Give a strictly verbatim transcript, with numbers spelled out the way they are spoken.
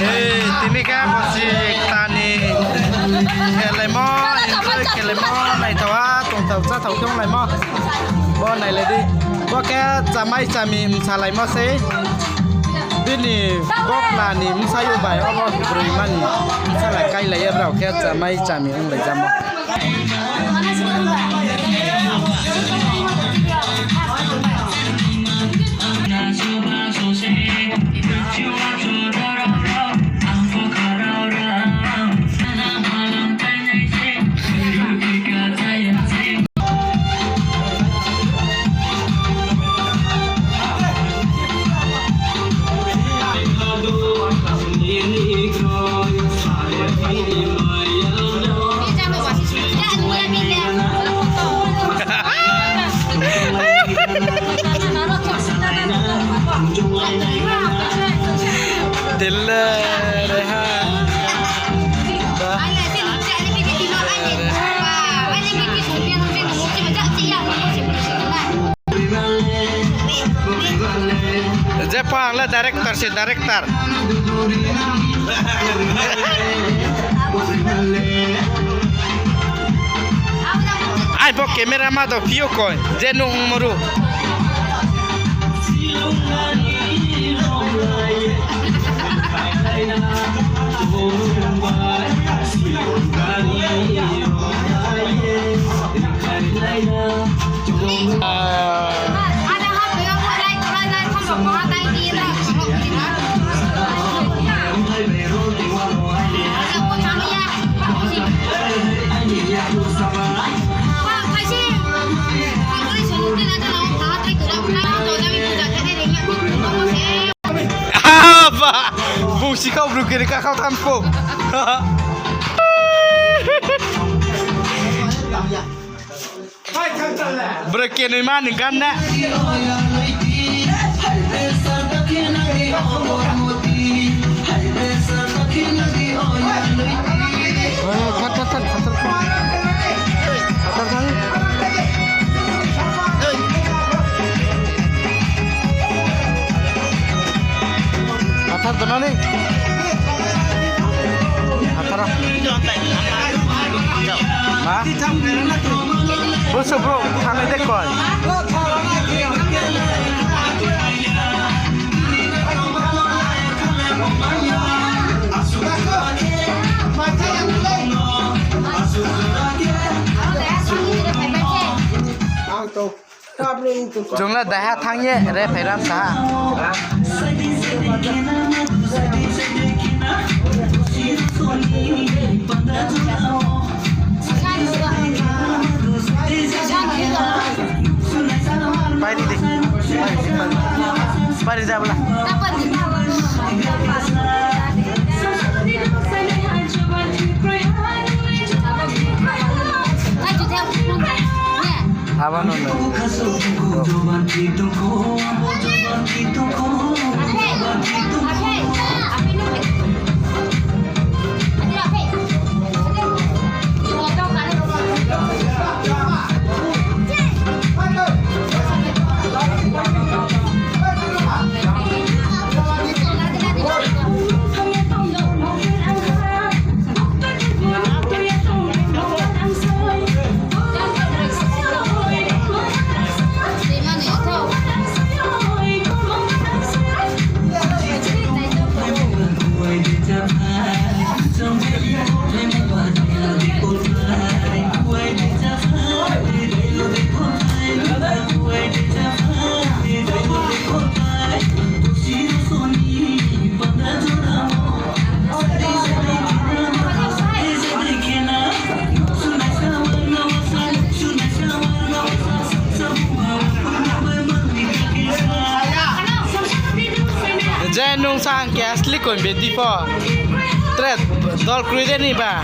Tini khe bosi kta ni khelaimo, enjoy khelaimo, naithaoha, tongthao, cháthao khe onglaimo. Bo nailai di. Bo khe chamai chami bsalaimo sei. Bini bokla ni bsayouh bai obo broi mani bsalai kailai ye brao khe chamai chami onglai jamo. Tele reha. Je pha ang le director se, director. Ai bo camera ma do phiyo koi, je nung moru. Aba, bung si kau bru kiri ka kau thanng pho. Bro, kenoi ma ni gan na. Thar, thar, thar, thar, thar. Thar, thar, thar. Athar tong nani? Athar. Ha? Busu bro, thanai de koi. Ang to. Chung le daiha thanng ye re phai ram sa ha. Pai di di. Pai di da bla. Abo no no. Je nung sa ang ke asli koi bedi pho. Tre dol kroi de ni ba.